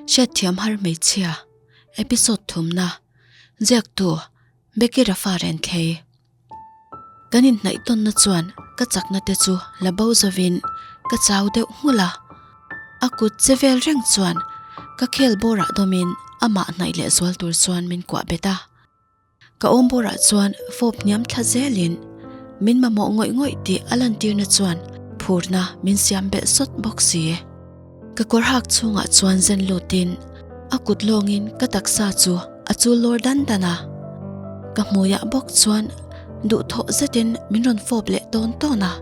Hriatthiam har hmeichhia episode thumna ziaktu Becky Rafa Renthei. Kan inhnaih tawnna chuan ka chakna te chu la bo zovin ka chau deuh nghulh a. A kut che vel reng chuan ka khel bawrah dawmin amah hnaih leh zual tur chuan min kuah bet a. Ka awm bawrah chuan fawp hniam thla zelin min mamawh ngawih ngawih tih a lantirna chuan phurna min siam belh sawt bawk si. Ka kawr hak chhungah chuan zen lutin a kut lawngin ka taksa chu a chul lawr dan dan a. Ka hmuiah bawk chuan duhthawh zetin min rawn fawp leh tawn tawn a.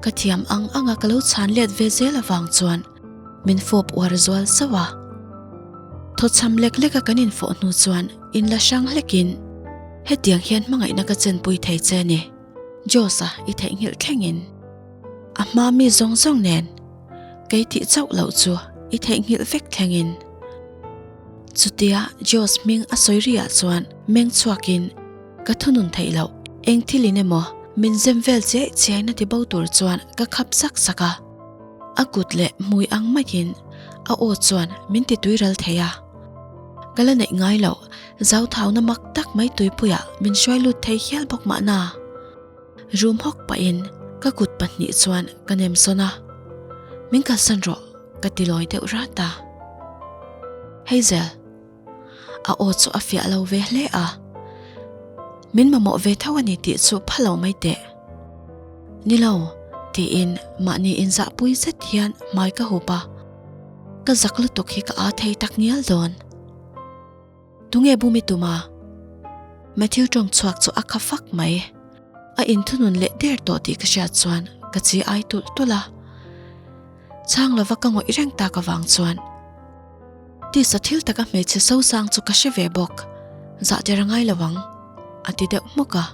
Ka thiam ang anga ka lo chhan let ve zel avang chuan min fawp uar zual sauh a. Thawchham lek leka kan infawh hnu chuan inla hrang hlekin hetiang hian hmangaihna ka chenpui thei che ni. Josh-a i theihnghilh thlengin a hma mi zawng zawng nen kei tih chauh loh chu i theihnghilh vek thlengin. Chutia Josh hming a sawi ri ah chuan meng chhuakin ka thunun theih loh eng thil in emaw min zem vel chiai chiai na ti bo tur chuan ka khap sak sak a. A kut leh hmui ang maiin a aw chuan min ti tui ral thei a. Ka la neih ngai loh zauthauna mak tak mai tuipuiah min hruai lut thei hial bawk mahna. Rum hawk pahin ka kut pahnih chuan ka nem sawn a, Min kalsan rawh ka ti lawi deuh rat a. Hazel. A aw chu a fiah lo ve hle a, Min mamawh ve tho a ni tih chu pha lo mai teh. Ni lo, tiin mahni inzahpui zet hian hmai ka hup a, ka zak lutuk hi ka aa thei tak ngial dawn. Tunge bumi tuma? Matthew tawng chhuak chu a kha fak mai. A inthunun leh der tawh tih ka hriat chuan ka chi ai tulh tulh a. Chhang lova ka ngawih reng tak avang chuan tisa thil taka hmeichhe sosang chu ka hre ve bawk. Zah der a ngai lo ang, a ti deuh hmawk a.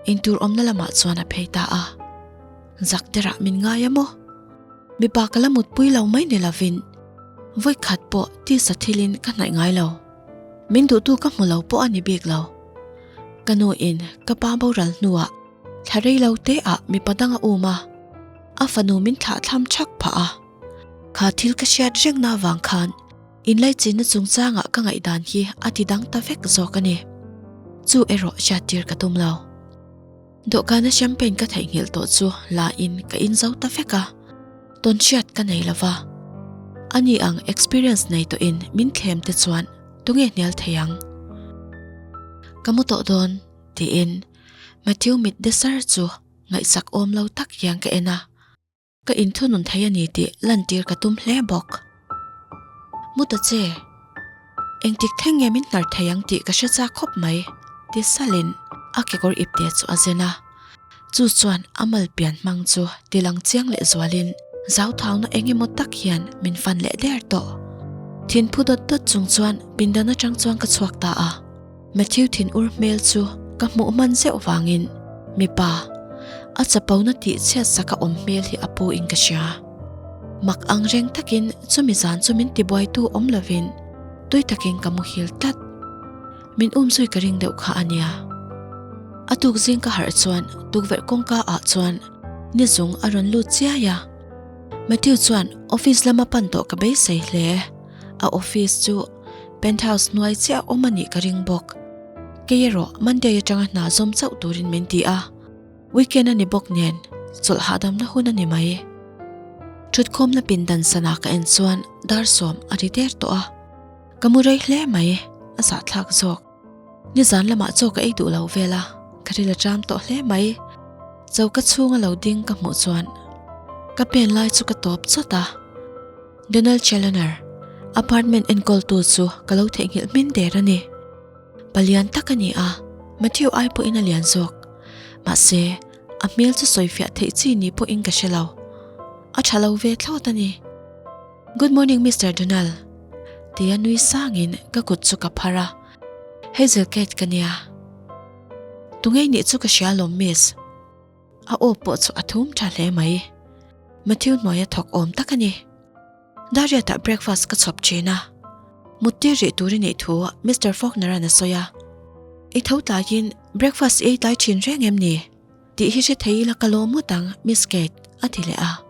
Intur awmna lamah chuan a phei ta a. Zak derah min ngai a maw? Mipa ka la mutpui lo mai ni lovin vawikhat pawh tisa thilin ka hnaih ngai lo. Min duhtu ka hmu lo pawh a ni bik lo. Ka nu in ka pa boral hnuah thla rei lo te ah mipa dang a um a, a fanu min thlah thlam thak phah a. Kha thil ka hriat rengna avang khan inlaichinna chungchangah ka ngaihdan hi a ti dang ta vek zawk a ni. Chu erawh hriattir ka tum lo. Dawhkana champagne ka theihnghilh tawh chu la in ka in zo ta vek a, tawn hriat ka nei lova. Ani ang experience nei tawh in min thlem te chuan tunge hnial thei ang? Ka mu tawh dawn tiin Matthew mit de sar chu ngaihsak awm lo tak hian ka en a. Ka inthunun thei a ni tih lantir ka tum hle bawk. Mu ta che, engtik thleng nge min hnar thei ang tih ka hre chak khawp mai, ti salin a kekawr ipte chu a zen a. Chu chuan a mal pian hmang chu ti lang chiang leh zualin zauthauna eng emaw tak hian min fan leh der tawh. Thinphu dawt dawt chung chuan pindan atang chuan ka chhuak ta a. Matthew thinur hmel chu ka hmuh hman zeuh vangin mipa a chapona tih chhiat sak a awm hmel hi a pu in ka hria. Mak ang reng takin chumi zan chu min tibuaitu awm lovin tui takin ka muhil tlat. Min um zui ka ring deuh kha a nia. A tuk zing ka harh chuan tukverh kawngka ah chuan nizung a rawn lut chiai a. Matthew chuan office lama pan tawh ka beisei hle. A office chu Penthouse hnuai chiah awm a nih ka ring bawk. Kei erawh Monday atanga hna zawm chauh turin min ti a, weekend a ni bawk nen chawlh hahdamna hun a ni mai. Thutkhawmna pindan sana ka en chuan dar sawm a ri der tawh a, ka mu rei hle mai, a zahthlak zawk. Nizan lamah chaw ka ei duh lo vel a, ka ril a ṭam tawh hle mai. Choka chhunga lo ding ka hmuh chuan ka pen lai chu ka tawp chawt a. Donald Challoner, apartment enkawltu chu ka lo theihnghilh hmin der a ni. Palian tak a ni a, Matthew ai pawhin a lian zawk. Mahse, a hmel chu sawifiah theih chi ni pawhin ka hre lo. A tha lo ve thlawt a ni. Good morning Mister Donald, tia nui sangin ka kut chu ka phar a. Hazel Kate ka nia. Tungei nih chu ka hria lawm miss. A aw pawh chu a thum tha hle mai. Matthew hnuaia thawk awm tak a ni. Dariatah breakfast ka chhawp thin a. Muttir rih tur i neih thu Mister Faulkner-a'n a sawi a. I tho tlaiin breakfast i ei tlai thin reng em ni? Tih hi hre thei ila ka lawm ngawt ang Miss Kate, a ti leh a.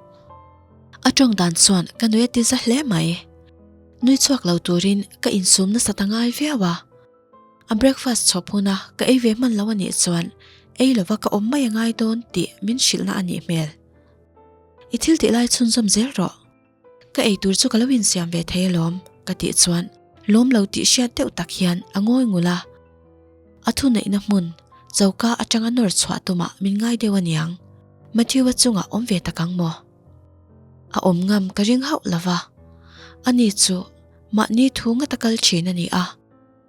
A tawng dan chuan ka nui a ti za hle mai. Nui chhuak lo turin ka insum nasa ta ngai viau a. A breakfast chhawp huna ka ei ve hman lo a nih chuan ei lova ka awm mai a ngai dawn tih min hrilhna a nih hmel. I thil tih lai chhunzawm zel rawh. Ka ei tur chu ka lo insiam ve thei alawm ka tih chuan lawm lo tih hriat deuh tak hian a ngawi ngul a. A thuneihna hmun choka atanga nawr chhuah tumah min ngai deuh aniang. Matthew-a chungah awm ve tak ang maw? A awm ngam ka ring hauh lova. Ani chu mahni thu ngata kal thin a ni a,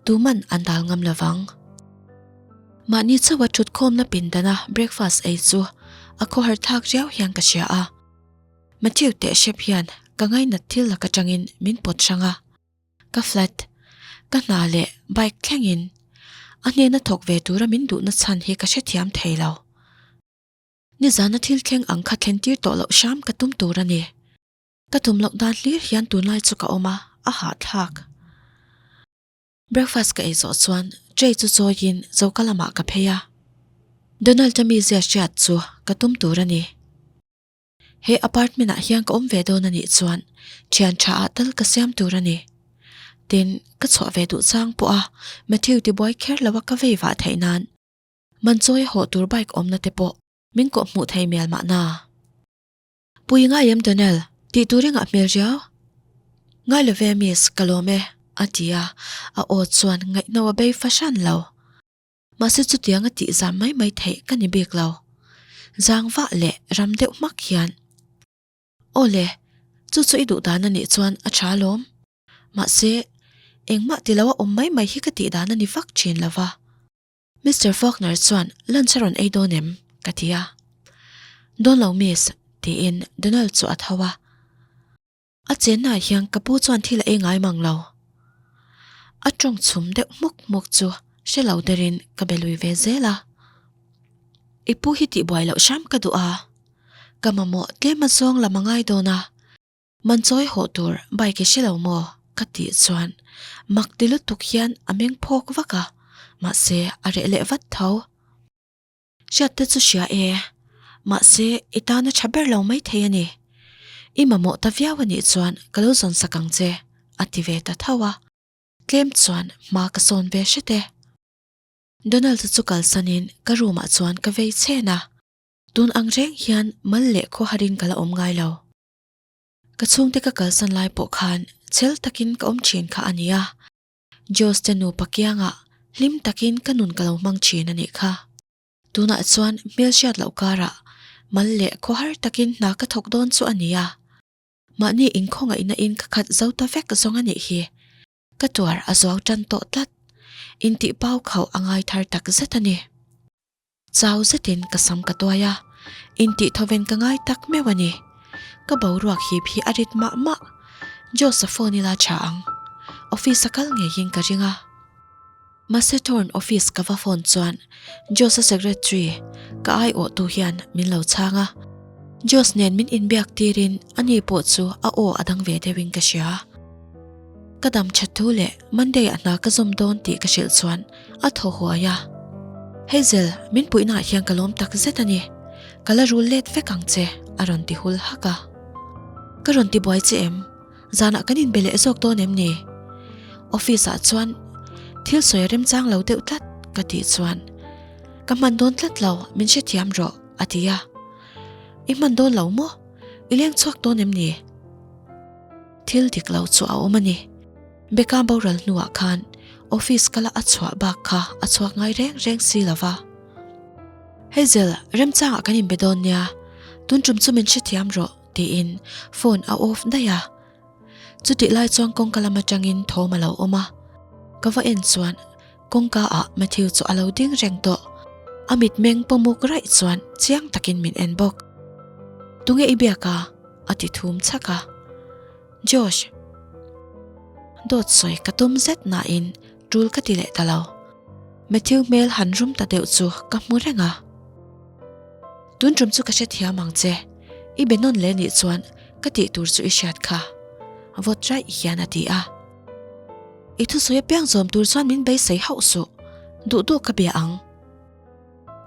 tuman an dal ngam lovang. Mahni chauha thutkhawmna pindana breakfast ei chu a khawhar thlak riau hian ka hria a. Matthew teh hrep hian ka ngainat thil lak atangin min pawt hrang a. Ka flat, ka hna leh bike thlengin a hnena thawk ve tura min duhna chhan hi ka hrethiam thei lo. Nizana thil thleng ang kha thlen tir tawh loh hram ka tum tur a ni. Ka tum loh dan hlir hian tunlai chu ka awm a, a hahthlak. Breakfast ka ei zawh chuan tray chu chawiin choka lamah ka phei a. Donald-a mizia hriat chu ka tum tur a ni. He apartment ah hian ka awm ve dawn a nih chuan thian tha ah tal ka siam tur a ni. Tin, ka chhuah ve duh chang pawh a Matthew tibuai kher lo a ka vei vah theih nan Man chawi a hawh tur bike awmna te pawh min kawh hmuh thei mial mahna. Pui ngai em Donald, tih tur i ngah hmel riau. Ngai lo ve miss, ka lawm e, a ti a, a aw chuan ngaihno a bei fahran lo. Mahse chutiang a tih zam mai mai theih ka ni bik lo. Zang vah leh ram deuh hmak hian. Aw le, chu chu i duh dan a nih chuan a tha alawm. Mahse, engmah ti lo a awm mai mai hi ka tih dan a ni vak thin lo va. Mister Faulkner chuan lunch a rawn ei dawn em? ka ti a. Dawn lo miss, tiin Donald chu a tho a. A chennaah hian ka pu chuan thil a ei ngai mang lo. A tawng chhum deuh hmuk hmuk chu hre lo derin ka be lui ve zel a. I pu hi tihbuai loh hram ka duh a, ka mamawh tlem a zawng lam a ngai dawn a. Man chawi hawh tur bike i hre lo maw? ka tih chuan mak ti lutuk hian a meng phawk vak a, mahse a reh leh vat tho. Hriat te chu hria e, mahse i tan a tha ber lo mai thei a ni. I mamawh ta viau a nih chuan ka lo zawn sak ang che, a ti ve ta tho a. Tlem chuan hma ka sawn ve hret e. Donald-a chu kalsanin ka room ah chuan ka vei chhen a, tun ang reng hian mal leh khawharin ka la awm ngai lo. Ka chhungte ka kalsan lai pawh khan chhel takin ka awm thin kha a nia. Josh te nupa kiangah hlim takin ka nun ka lo hmang thin a nih kha. Tunah chuan hmel hriat loh karah mal leh khawhar takin hna ka thawk dawn chu a nia. Mahni inkhawngaihna in ka khat zo ta vek zawng a nih hi. Ka tuar a zuau tan tawh tlat. Intih pau khauh a ngai thar tak zet a ni. Chau zetin ka sam ka tuai a, intih thawven ka ngai tak meuh a ni. Ka boruak hip hi a rit mah mah. Josh-a phone ila tha ang. Office a kal ngeiin ka ring a. Mahse Thorn office ka va phone chuan Josh-a secretary ka aiawhtu hian min lo chhang a. Josh nen min inbiak tirin ani pawh chu a aw a dang ve deuhin ka hria. Ka dam that thu leh Monday ah hna ka zawm dawn tih ka hrilh chuan a thaw huai a. Hazel, min puihnaah hian ka lawm tak zet a ni. Ka la rul let vek ang che, a rawn ti hul hak a. Ka rawn ti buai che em? Zanah kan inbe leh zawk dawn em ni? Office ah chuan thil sawi a remchang lo deuh tlat ka tih chuan Ka hman dawn tlat lo, min hrethiam rawh, a ti a. I hman dawn lo maw? I leng chhuak dawn em ni? Thil dik lo chu a awm a ni. Becca boral hnuah khan office kala a chhuah bak kha a chhuak ngai reng reng si lo va. Hazel, remchangah kan inbe dawn nia, tun tum chu min hrethiam rawh tiin phone a off daih a. Chutih lai chuan kawngka lam atangin thawm a lo awm a, ka va en chuan kawngka ah Matthew chu a lo ding reng tawh. A mitmeng pawmuk raih chuan chiang takin min en bawk. Tunge i biak a? A ti thum chhak a. Josh. Dawt sawi ka tum zet nain tul ka ti leh ta lo. Matthew hmel han rum ta deuh chu ka hmu reng a. Tun tum chu ka hrethiam ang che. I be nawn leh nih chuan ka tih tur chu i hriat kha. Vawt raih hian a ti a. I thusawi apiang zawm tur chuan min beisei hauh suh. Duh duh ka bia ang.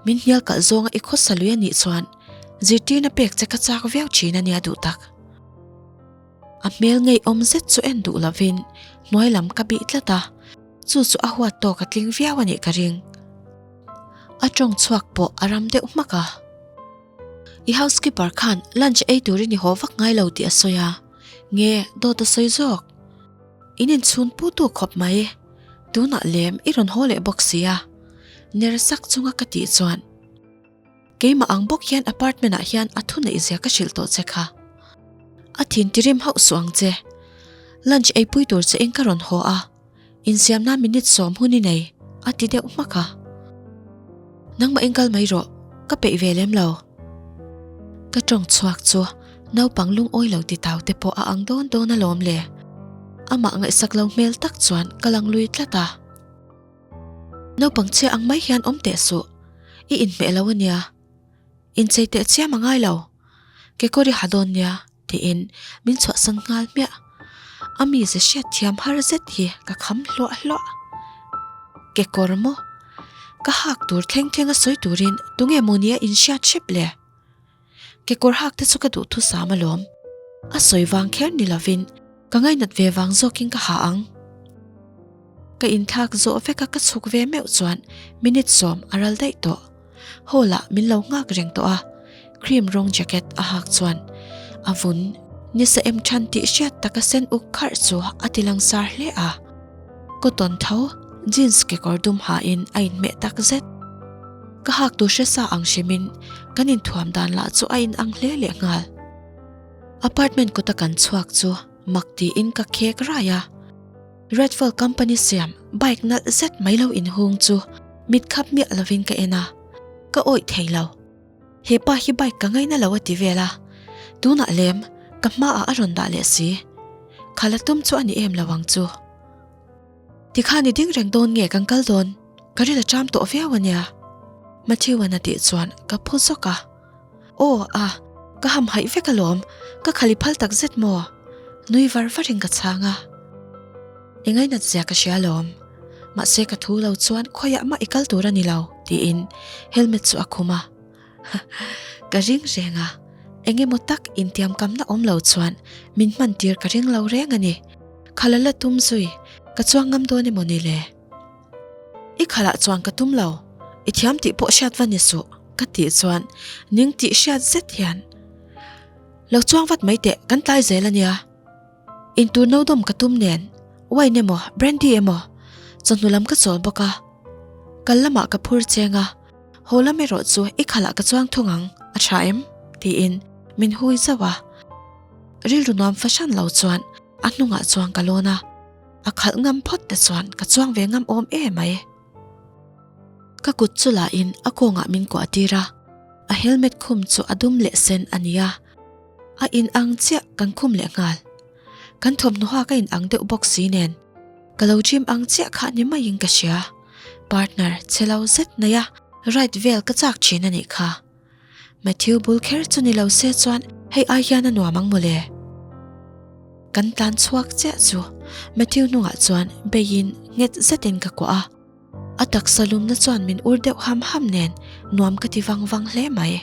Min hnial kalh zawnga i khawsa lui a nih chuan zirtirna pek che ka chak viau thin a nia duh tak. A hmel ngeiawm zet chu en duh lovin hnuai lam ka bih tlat a, chu chu a huat tawk a tling viau a nih ka ring. A tawng chhuak pawh a ram deuh hmak a. I housekeeper khan lunch ei turin i haw vak ngai lo tih a sawi a, nge dawt a sawi zawk? In inchhun pu tu khawp mai, tunah lem i rawn haw leh bawk si a, ner sak chunga ka tih chuan. Keimah ang bawk hian apartment ah hian a thu neih zia ka hrilh tawh che kha. A thin tirim hauh suh ang che. Lunch eipui tur che in ka rawn haw a, insiam nan minute sawm hun i nei, a ti deuh hmak a. Nangmah in kal mai rawh, ka peih ve lem lo. Ka tawng chhuak chu naupang lungawi lo ti tau te pawh a ang dawn dawn alawm le. Amah ngaihsak lo hmel tak chuan ka lang lui tlat a. Naupang chhia ang mai hian awm teh suh, i inhmeh lo ania, inchei teh chiam a ngai lo, kekawr i ha dawn nia tiin min chhuahsan nghal hmiah. A mize hriat thiam har zet hi ka kham hluah hluah. Kekawr maw? Ka hak tur thleng thleng a sawi turin tunge maw nia inhriat hrep le? Kekawr hak te chu ka duh thusam alawm. A sawi vang kher ni lovin ka ngainat ve vang zawkin ka ha ang. Ka inthlak zawh veka ka chhuk ve meuh chuan minute sawm a ral daih tawh. Hall ah min lo nghak reng tawh a, cream rawng jacket a hak chuan a vun nisa em than tih hriat taka sen uk kharh chu a ti langsar hle a. Cotton tho jeans kekawr dum hain a inhmeh tak zet. Ka hak tur hre sa ang hrimin kan inthuam dan lah chu a inang hle leh nghal. Apartment kawta kan chhuak chu mak tiin ka khek rai a. Redfall company siam bike nalh zet mai lo inhung chu mit khap miah lovin ka en a, ka awih thei lo. He pa hi bike ka ngaina lo a ti vel a, tunah lem ka hmaah a rawn dah leh si. Khala tum chu a ni em lo ang chu. Tikhan i ding reng dawn nge kan kal dawn? Ka ril a ṭam tawh viau a nia. Matthew-a'n a tih chuan ka phu zawk a. Aw a, ka hamhaih vek alawm, ka khali phal tak zet maw? Nui var varin ka chhang a. I ngainat zia ka hria alawm, mahse ka thu lo chuan khawiah mah i kal tur a ni lo, tiin helmet chu a khum a. Ka ring reng a, eng emaw tak intiamkamna awm lo chuan min hman tir ka ring lo reng a ni. Khala la tum zui, ka chuang ngam dawn emaw ni le? I khalah chuan ka tum lo, i thiam tih pawh hriat va ni suh, ka tih chuan ning tih hriat zet hian, Lo chuang vat mai teh, kan tlai zel a nia. Intur no dawm ka tum nen, wine emaw brandy emaw chawhnu lam ka chawl bawk a, kal lamah ka phur cheng a, haw lam erawh chu i khalah ka chuang thung ang, a tha em? tiin min hui zauh a, rilru nuam fahran lo chuan a hnungah chuan ka lawn a, a khalh ngam phawt te chuan ka chuang ve ngam awm em mai. Ka kut chu la in a kawngah min kuah tir a, a helmet khum chu a dum leh sen a ni a. A in ang chiah kan khum leh nghal. Kan thawmhnaw hak a in ang deuh bawk si nen ka lo dream ang chiah kha ni maiin ka hria. Partner che lo zet nei a ride vel ka chak thin a nih kha. Matthew bul kher chu ni lo se chuan hei ai hian a nuam ang mawle. Kan tlan chhuak chiah chu Matthew hnungah chuan beiin nghet zetin ka kuah a. A taksa lumna chuan min ur deuh ham ham nen nuam ka ti vang vang hle mai.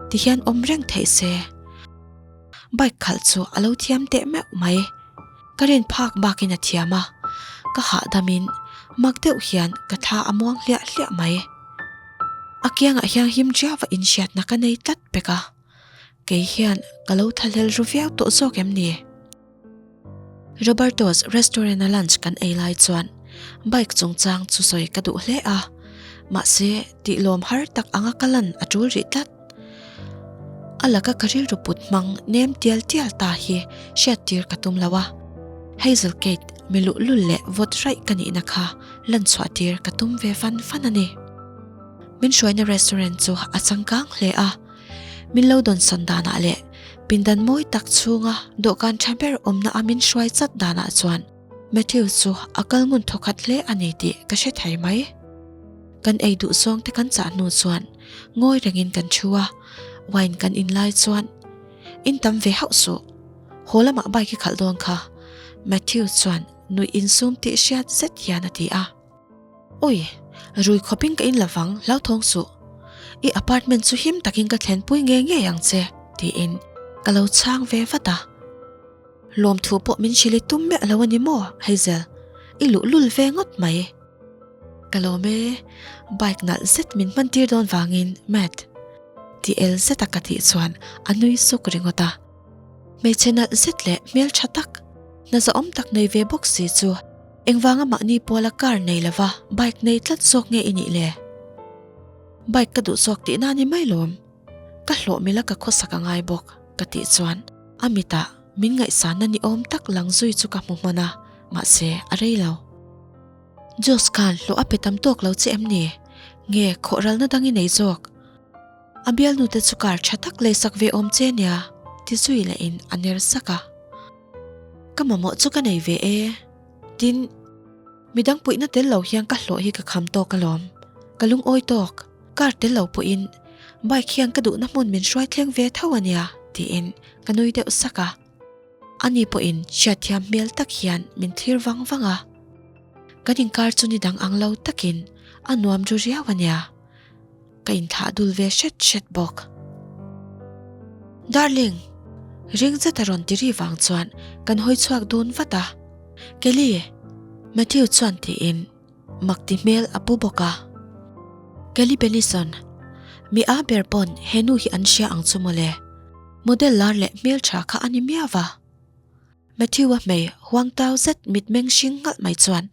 Ti hian awm reng theih se. Bike khalh chu a lo thiam teh meuh mai. Ka rin phak bakin a thiam a, ka hahdamin mak deuh hian ka thla a muang hliah hliah mai. A kiangah hian him chiava inhriatna ka nei tlat pek a, kei hian ka lo thlahlel ru viau tawh zawk em ni? Roberto's restaurant a lunch kan ei lai chuan bike chungchang chu sawi ka duh hle a, mahse tih lawm har tak anga ka lan a tul rih tlat. A laka ka rilru put hmang nem tial tial ta hi hriat tir ka tum lo a, Hazel Kate mi luhlul leh vawt raih ka nihna kha lan chhuah tir ka tum ve fan fan a ni. Min hruaina restaurant chu a changkang hle a. Min lo dawnsawn danah leh pindan mawi tak chhunga dawhkan tha ber awmna a min hruai chat danah chuan Matthew chu a kal ngun thawkhat hle a ni tih ka hre thei mai. Kan ei duh zawng te kan chah hnu chuan ngawi rengin kan thu a, wine kan in lai chuan In tam ve hauh suh, haw lamah bike i khalh dawn kha Matthew chuan nuih insum tih hriat zet hian a ti a. Ui, rui khawpin ka in lovang, hlauthawng suh. I apartment chu him takin ka thlenpui ngei ngei ang che, tiin ka lo chhang ve vat a. Lawmthu pawh min hrilh i tum miah lo a ni maw Hazel? I luhlul ve ngawt mai. Ka lawm e, bike nalh zet min hman tir dawn vangin Matt. Ti el zet a ka tih chuan a nui suk ringawt a. Hmeichhe nalh zet leh hmeltha tak, hna zahawm tak nei ve bawk si chu engvanga mahni puala car nei lova bike nei tlat zawk nge i nih le? Bike ka duh zawk tihna a ni mai lawm. Ka hlawh mila ka khawsak a ngai bawk ka tih chuan a mitah min ngaihsanna ni awm tak lang zui chu ka hmu hman a, mahse a rei lo. Josh khan hlawh a pe tam tawk lo che em ni? Nge khawhralna dang i nei zawk? A bialnu te chu car tha tak leisak ve awm che nia ti zui leh in a ner sak a. Ka mamawh chu ka nei ve e. Tin, midang puihna tel lo hian ka hlawh hi ka kham tawk alawm. Ka lungawi tawk, car tel lo pawhin bike hian ka duhna hmun min hruai thleng ve tho ania tiin ka nui deuh sak a. Ani pawhin hriatthiam hmel tak hian min thlir vang vang a. Kan inkar chu ni dang ang lo takin a nuam ru riau ania. Ka inthlah dul ve hret hret bawk. Darling! Ring zet a rawn ti ri vang chuan kan hawi chhuak dun vat a. Kelly! Matthew chuan tiin mak ti hmel a pu bawk a. Kelly Benison, mi a ber pawn he nu hi an hria ang chu mawle. Model lar leh hmeltha kha a ni miau va. Matthew-a hmei huang tau zet mitmeng hring nghalh mai chuan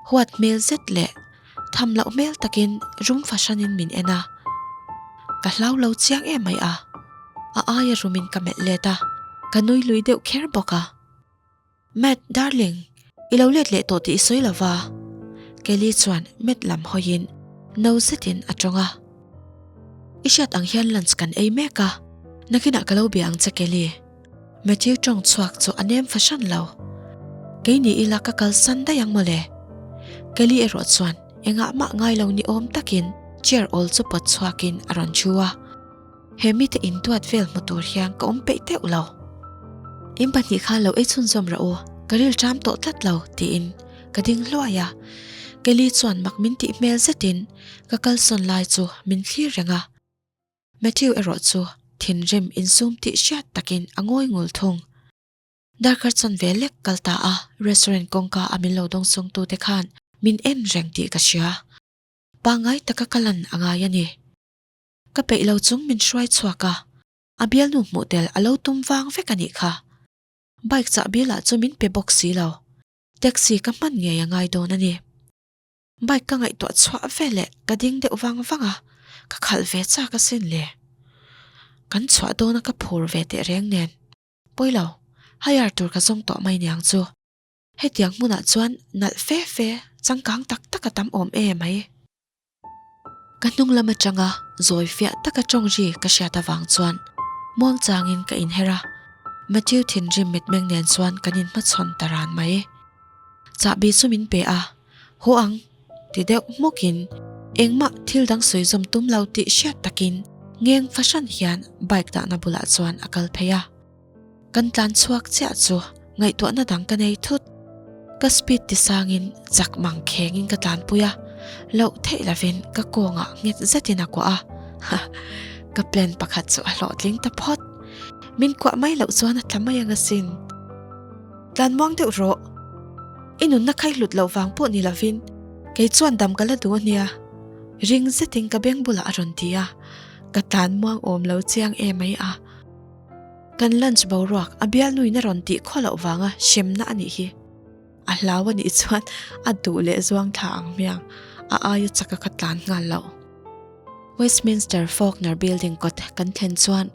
Huat hmel zet leh tham loh hmel takin rum fahranin min en a, ka hlau lo chiang em mai a, a aia rumin ka melh let a, ka nui lui deuh kher bawk a. Matt, darling, i lo let leh tawh tih i sawi lo va? Kelly chuan Matt lam hawiin no zetin a tawng a. I hriat ang hian lunch kan ei mek a, nakinah ka lo bia ang che Kelly. Matthew tawng chhuak chu a nem fahran lo. Kei ni ila ka kalsan daih ang mawle. Kelly erawh chuan engah mah ngai lo ni awm takin chair awl chu pawt chhuakin a rawn thu a. He mite intuat vel hmu tur hian ka awm peih teuh lo. In pahnih khan lo ei chhunzawm rawh u, ka ril ṭam tawh tlat lo tiin ka ding hluai a. Kelly chuan mak min tih hmel zetin ka kalsawn lai chu min thlir reng a. Matthew erawh chu thinrim insum tih hriat takin a ngawi ngul thung. Darkar chuan ve lek kal ta a, restaurant kawngka a min lo dawng sung tute khan min en reng tih ka hria. Pangngai taka ka lan a ngai a ni. Ka peih lo chung min hruai chhuak a, a bialnu hmuh tel a lo tum vang vek a nih kha. Bike chahbi lah chu min pe bawk si lo. Taxi ka hman ngei a ngai dawn a ni. Bike ka ngaihtuah chhuah ve leh ka ding deuh vang vang a, ka khalh ve chak asin le. Kan chhuah dawn a ka phur ve teh reng nen. Pawilo, hire tur ka zawng tawh mai niang chu. Hetiang hmunah chuan nalh fe fe, changkang tak tak a tam awm e mai. Ka hnung lam atanga zawi fiah taka tawng ri ka hriat avang chuan muangchangin ka inher a, Matthew thinrim mitmeng nen chuan kan inhmachhawn ta ran mai. Chahbi chu min pe a, Haw ang, ti deuh hmawkin engmah thil dang sawi zawm tum lo tih hriat takin ngeng fahran hian bike dahna bulah chuan a kal phei a. Kan tlan chhuak chiah chu ngaihtuahna dang ka nei thut. Ka speed ti sangin chak mang khengin ka tlanpui a, loh theih lovin ka kawngah nghet zetin a kuah a. Ka plan pakhat chu a hlawhtling ta phawt. Min kuah mai loh chuan a tla mai ang asin. Tlan muang deuh rawh. I nunna khai hlut loh vang pawh ni lovin kei chuan dam ka la duh a nia. Ring zetin ka beng bulah a rawn ti a, ka tlan muang awm lo chiang em mai a. Kan lunch boruak a bialnuin a rawn tih khaw loh vanga hremna a nih hi. A hlau a nih chuan a duh leh zuang thla ang hmiang, a aia chaka ka tlan nghal loh. Westminster Faulkner Building kawt kan thlen chuan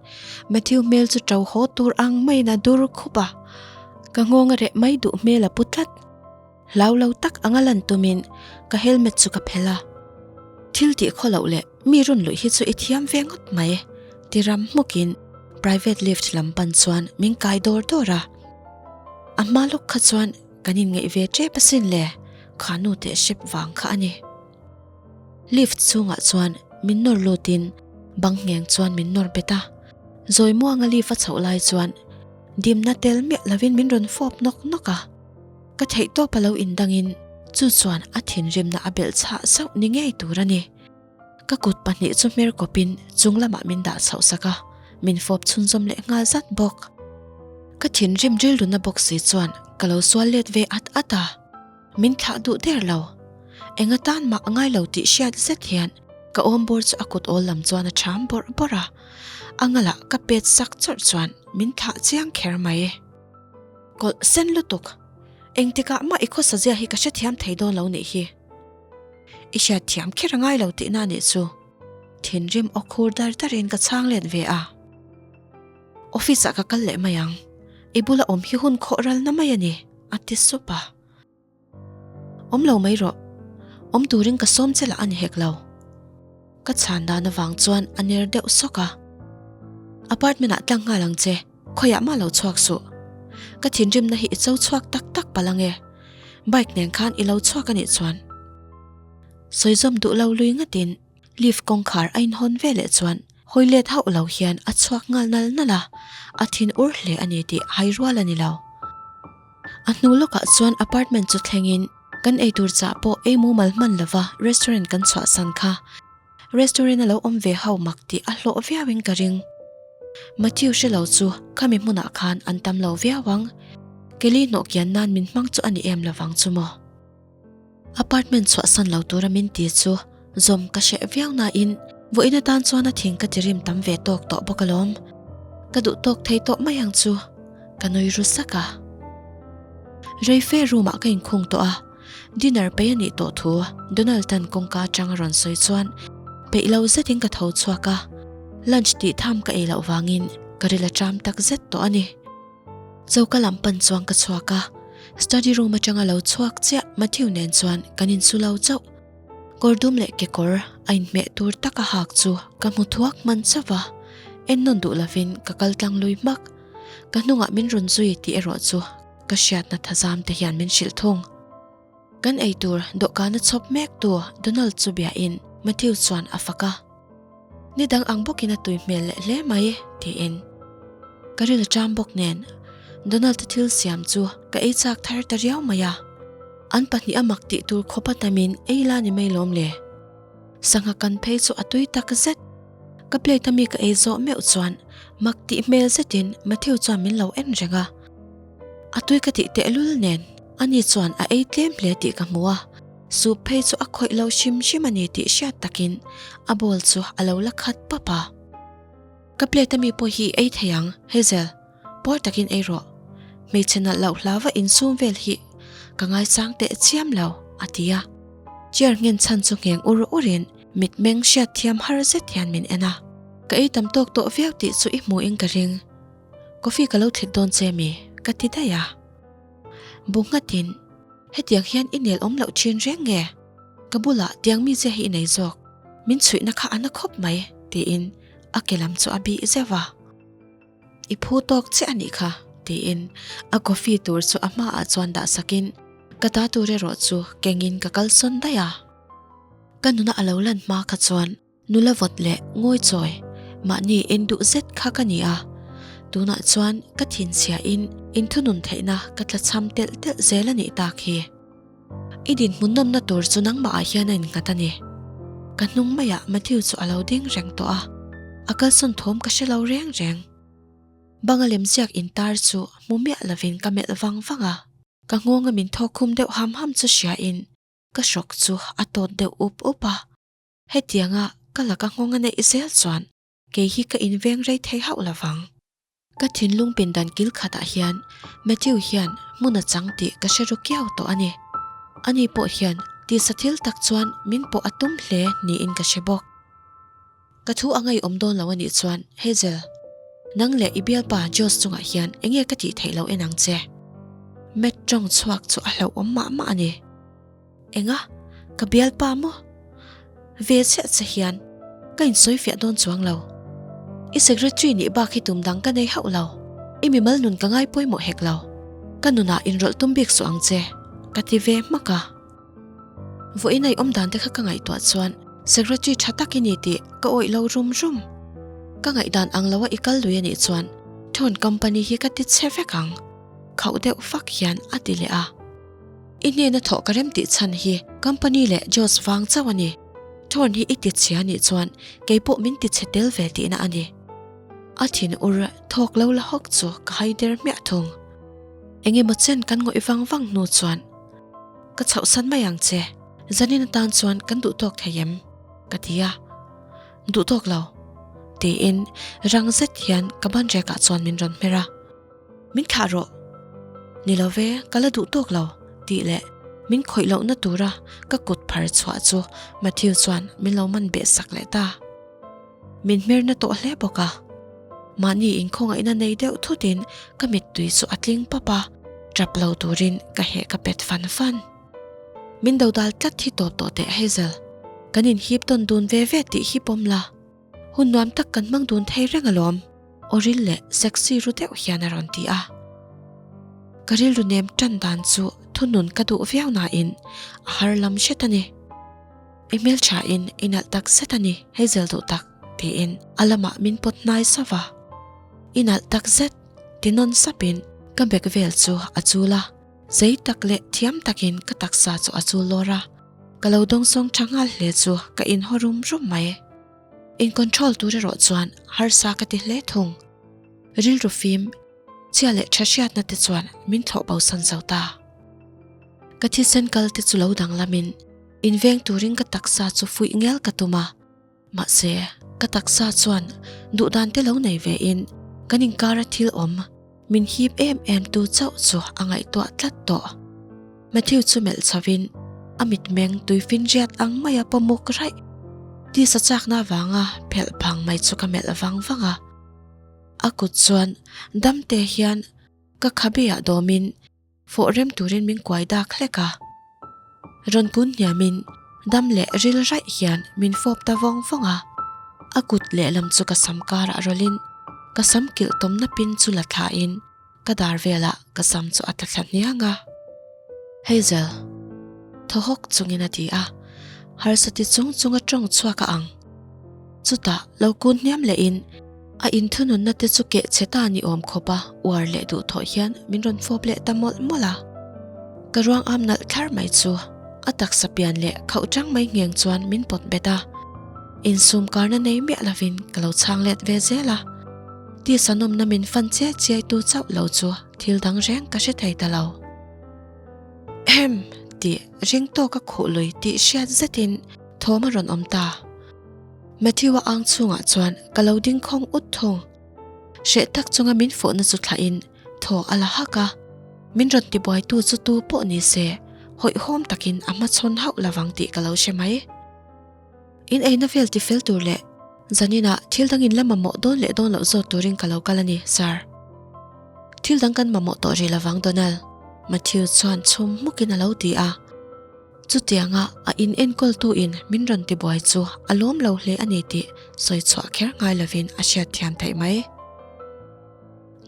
Matthew hmel chu ṭo haw tur ang maiin a dur khup a, ka nghawng a reh mai duh hmel a pu tlat. Hlau lo tak anga lan tumin ka helmet chu ka phelh a, Thil tih khaw loh leh mi rawn luih hi chu i thiam ve ngawt mai, ti ram hmukin private lift lam pan chuan min kai dawr dawr a. A hma lawk kha chuan kan inngeih ve ṭep asin le, kha nu teh hrep vang kha a ni. Lift chhungah chuan min nawr lutin bang ngheng chuan min nawr bet a, zawi muanga lift a chhoh lai chuan dimna tel miah lovin min rawn fawp nawk nawk a, ka theihtawp a lo indangin chu chuan a thinrimna a belh chhah sauh ni ngei tur a ni. Ka kut pahnih chu hmer kawpin chung lamah min dah chhoh sak a, min fawp chhunzawm leh nghal zat bawk. Ka thinrim rilruna bawk si chuan ka lo sual let ve at at a, min thlah duh der lo. Eng atan mah a ngai lo tih hriat zet hian ka awm bawr chu a kut awl lam chuan a ṭham bawrh bawrh a, a ngalah ka pet sak chawrh chuan min thlah chiang kher mai. Kawlh sen lutuk! Engtikah mah i khawsa zia hi ka hrethiam thei dawn lo nih hi. I hriatthiam kher a ngai lo tihna nih chu. Thinrim aw khur dar darin ka chhang let ve a. Office ah ka kal leh mai ang. I bula awm hi hun khawh ralna mai a ni, a ti sup a. Awm lo mai rawh. Awm turin ka sawm che lah a ni hek lo. Ka chhan dan avang chuan a ner deuh sawk a. Apartment ah tlang nghal ang che, khawiah mah lo chhuak suh. Ka thinrimna hi i cho chhuak tak tak palh ange. Bike nen khan i lo chhuak a nih chuan. Sawizawm duh lo lui ngatin lift kawngkhar a inhawn ve leh chuan hawi let hauh lo hian a chhuak nghal nal nal a, a thin ur hle a ni tih hai rual a ni lo. A hnu lawkah chuan apartment chu thlengin kan eitur chah pawh ei mumal hman lova restaurant kan chhuahsan kha. Restaurant a lo awm ve ho mak tih a hlawh viauin ka ring. Matthew hre lo chu khami hmunah khan an tam lo viau ang. Kelly hnawh kian nan min hmang chu a ni em lovang chu maw? Apartment chhuahsan lo tura min ti chu zawm ka hreh viau nain vawiin atan chuan a thing ka ti rim tam ve tawk tawh bawk alawm. Ka duh tawk thei tawh mai ang chu ka nui ru sak a. Reife room ah ka inkhung tawh a, dinner peih a nih tawh thu Donald tan kawngka atang a rawn sawi chuan peih lo zetin ka tho chhuak a, lunch tih tham ka ei loh vangin ka ril a ṭam tak zet tawh a ni. Choka lam pan chuan ka chhuak a, study room atanga lo chhuak chiah Matthew nen chuan kan insu lo chauh. Kawr dum leh kekawr a inhmeh tur taka hak chu ka hmu thuak hman chauh va, en nawn duh lovin ka kal tlang lui hmak. Ka hnungah min rawn zui tih erawh chu ka hriatna thazam te hian min hrilh thung. Kan eitur dawhkana chhawp mek tu Donald chu biain Matthew chuan a fak a. Ni dang ang bawkin a tui hmel leh hle mai, tiin. Ka ril a ṭam bawk nen, Donald-a thil siam chu ka ei chak thar ta riau mai a. An pahniha mak tih tur khawpa tamin ei la ni mai lawm le. Sangha kan phei chu a tui tak zet. Ka plate a mi ka ei zawh meuh chuan mak tih hmel zetin Matthew chuan min lo en reng a. A tui ka tih tehlul nen ani chuan a ei tlem hle tih ka hmu a. Soup phei chu a khawih lo hrim hrim a ni tih hriat takin a bowl chu a lo la khat pap a. Ka plate a mi pawh hi ei thei ang, Hazel, puar takin ei rawh. Hmeichhe nalh loh hlauva insum vel hi ka ngaisang teh chiam lo, a ti a. Chair nghen chhan chu ngheng ur urin mitmeng hriat thiam har zet hian min en a. Ka ei tam tawk tawh viau tih chu i hmuhin ka ring. Coffee ka lo thlit dawn che mi? ka ti daih a. Bu nghatin, Hetiang hian i nel awm loh thin reng nge? Ka bulah tiang mi che hi i nei zawk, min chhuihna kha a na khawp mai, tiin a ke lam chu a bih zeuh a. I phu tawk chiah a nih kha, tiin a coffee tur chu a hmaah chuan dah sakin ka ta tur erawh chu kengin ka kalsawn daih a. Ka nuna a lo lan hma kha chuan Nula vawt leh ngawi chawi mahni en duh zet kha ka ni a, tunah chuan ka thinchhiahin inthunun theihna ka tlachham telh telh zel a nih tak hi. I dinhmun nawmna tur chu nangmahah hian a innghat a ni. Ka hnung maiah Matthew chu a lo ding reng tawh a, a kalsawn thawm ka hre lo reng reng. Banga lemziak intar chu hmu miah lovin ka melh vang vang a, ka nghawnga min thawk khum deuh ham ham chu hriain ka hrawk chu a tawt deuh up up a. Hetianga ka laka nghawng a neih zel chuan kei hi ka inveng rei thei hauh lo vang. Ka thinlung pindan kil khatah hian Matthew hian hmun a chang tih ka hre ru kiau tawh a ni. Ani pawh hian tisa thil tak chuan min pawh a tum hle niin ka hre bawk. Ka thu a ngaihawm dawn lo a nih chuan Hazel, nang leh i bialpa Josh chungah hian enge ka tih theih loh en ang che. Matt tawng chhuak chu a hlauhawm mah mah a ni. Enga? Ka bialpa maw? Ve chiah che hian ka insawi fiah dawn chuang lo. I secretary nih bak hi tum dang ka nei hauh lo. I mimal nun ka ngai pawimawh hek lo. Ka nunah inrawlh tum bik suh ang che, ka ti ve hmak a. Vawiin a i awm dan te kha ka ngaihtuah chuan secretary tha tak i ni tih ka awih lo rum rum. Ka ngaihdan ang loa i kal lui a nih chuan Thorn company hi ka ti chhe vek ang, khauh deuh fak hian a ti leh a. I hnena thawh ka rem tih chhan hi company leh Josh vang chauh a ni. Thorn hi i ti chhia nih chuan kei pawh min ti chhe tel ve tihna a ni. A thin ur thawk lo la hawk chu ka hai der hmiah. thung. Eng emaw chen kan ngawih vang vang hnu chuan ka chhohsan mai ang che, zanin atan chuan kan duhtawk thei em? ka ti a. Duhtawk lo, tiin rang zet hian ka ban rekah chuan min rawn hmer a. Min thlah rawh. Ni lo ve, ka la duh tawk lo, tih leh min khawih lohna tura ka kut phar chhuah chu Matthew chuan min lo man beh sak leh ta. Min hmerna tawh hle bawk a. Mahni inkhawngaihna nei deuh thutin ka mittui chu a tling pap a, tap lo turin ka heh ka pet fan fan. Min dodal tlat hi tawp tawh teh Hazel, kan inhip tawn dun ve ve tih hi pawm la. Hun nuam tak kan hmang dun thei reng alawm, aw ril leh sexy ru deuh hian a rawn ti a. Ka rilru nem tan dan chu thunun ka duh viau nain a har lam hret a ni. I hmelthain i nalh tak zet a ni, Hazel duh tak, tiin a lamah min pawt hnai sauh a. I nalh tak zet, ti nawn sapin ka bag vel chu a chul a. Zei tak leh thiam takin ka taksa chu a chul lawr a, ka lo dawngsawng tha nghal hle chu ka inhaw rum rum mai. In control tur erawh chuan harsa ka ti hle thung. Rilru fim, chhia leh tha hriatna te chuan min thlawh bo san zo ta. Ka thisen kal te chu lo danglamin inveng turin ka taksa chu fuih ngel ka tum a. Mahse, ka taksa chuan duhdan te lo nei ve in kan inkara thil awm min hip em em tu chauh chu a ngaihtuah tlat tawh. Matthew chu melh chho in a mitmeng tuifinriat ang maia pawmuk raih tisa chakna avanga phelh phang mai chu ka melh vang vang a. A kut chuan damte hian ka khabe ah dawmin Fawh rem turin min kuai dak hlek a. Rawn kun hniamin dam leh ril raih hian min fawp ta vawng vawng a. A kut lehlam chu ka sam karah rawlhin ka sam kilh tawmna pin chu la thlain ka dar velah ka sam chu a tla thla hniang a. Hazel. Thaw hawk chungin a ti a, harsa ti chung chunga tawng chhuak a ang. Chutah lo kun hniam lehin A inthununna te chu keh chhe ta ni awm khawp a, uar leh duh thawh hian min rawn fawp leh ta mawlh mawlh a. Ka ruang am nalh thlar mai chu a taksa pian leh khauh chang mai ngheng chuan min pawt bet a. Insum karna nei miah lovin ka lo chhang let ve zel a. Tisa nawmna min fan chiai chiai tu chauh lo chu thil dang reng ka hre thei ta lo. Ehem! tih ring tawka khuh lui tih hriat zetin thawm a rawn awm ta. Matthew-a ang chhungah chuan ka lo ding khawng ut thung. Hreh tak chunga min fawhna chu thlahin thaw a la hak a, min rawn tibuaitu chu tu pawh ni se hawihhawm takin a hmachhawn hauh lovang tih ka lo hre mai. In eina vel tifel tur leh zaninah thil dangin la mamawh dawn leh dawn loh zawt turin ka lo kal a ni, Sir. Thil dang kan mamawh tawh rih lovang, Donald, Matthew chuan chhum hmukin a lo ti a. Chutianga a in enkawltu in min rawn tibuai chu a lawm lo hle a ni tih sawi chhuah kher ngai lovin a hriat thiam theih mai.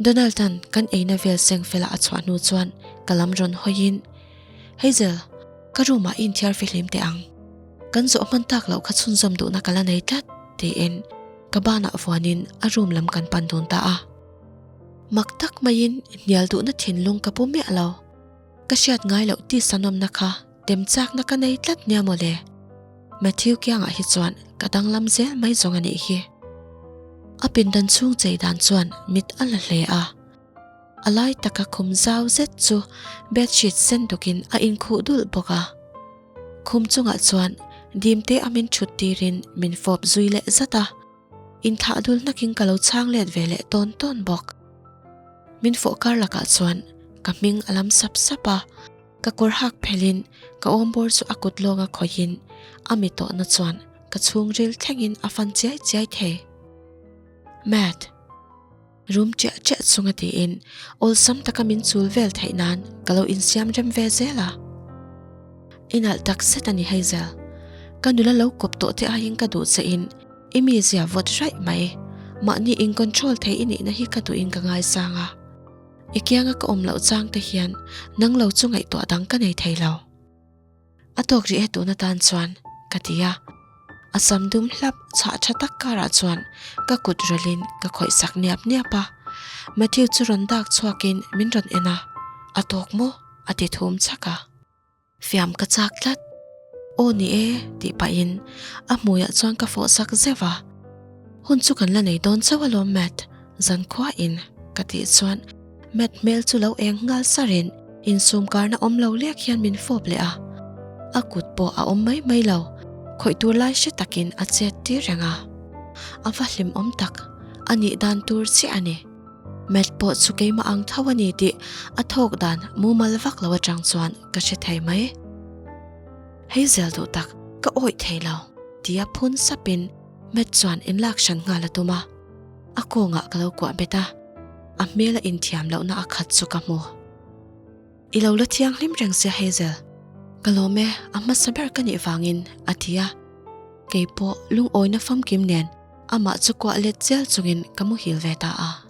Donald-a'n kan eina vel seng fela a chhuah hnu chuan ka lam rawn hawiin, Hazel, ka room ah i inthiar fihlim teh ang. Kan zawh hman tak loh kha chhunzawm duhna ka la nei tlat, tiin ka banah vuanin a room lam kan pan dun ta a. Mak tak maiin hnial duhna thinlung ka pu miah lo. Ka hriat ngai loh tisa nawmna kha tem chakna ka nei tlat nia mawle. Matthew kiangah hi chuan ka danglam zel mai zawng a nih hi. A pindan chhung chei dan chuan mit a la hle a. A lai taka khum zau zet chu bedsheet sen dukin a inkhuh dulh bawk a. Khum chungah chuan dimte a min thut tirin min fawp zui leh zat a. Inthlah dul nakin ka lo chhang let ve leh tawn tawn bawk. Min fawh kar lakah chuan ka hming a lam sap sap a, ka kawr hak phelhin ka awmbawr chu a kut lawnga khawihin a mi tawhna chuan ka chhungril thlengin a fan chiai chiai thei. Matt. Rum chiah chiah chunga tiin awlsam taka min chul vel theih nan ka lo insiam rem ve zel a. I nalh tak zet a ni Hazel. Ka nula lo kawp tawh te aiin ka duh che in i mizia vawt raih mai. Mahni in control thei i nihna hi ka duhin ka ngaisang a. I kianga ka awm loh chang te hian nang lo chu ngaihtuah dang ka nei thei lo. A tawk rih e tun atan chuan, ka ti a. A sam dum hlap chhah tha tak karah chuan ka kut rawlhin ka khawih sak niap niap a. Matthew chu rawn dak chhuakin min rawn en a, A tawk maw? a ti thum chhak a. Fiam ka chak tlat. Aw ni e, tih pahin a hmuiah chuan ka fawh sak zeuh a. Hun chu kan la nei dawn chauh alawm Matt, zankhua in, ka tih chuan. Matt hmel chu lo eng nghal sarin insum karna awm lo lek hian min fawp leh a. A kut pawh a awm mai mai lo, khawih tur lai hre takin a chet tir reng a. A va hlimawm tak, a nih dan tur chiah a ni. Matt pawh chu keimah ang tho a ni tih a thawk dan mumal vak lo atang chuan ka hre thei mai. Hei zel duh tak, ka awih thei lo, tia phun sapin Matt chuan inlak hran nghal a tum a. A kawngah ka lo kuah bet a, a hmel a inthiam lohna a khat chu ka hmu. I lo la thianghlim reng sia Hazel, ka lawm e, a hmasa ber ka nih vangin, a ti a. Keipawh lungawina famkim nen amah chu kuah let chial chungin ka muhil ve ta a.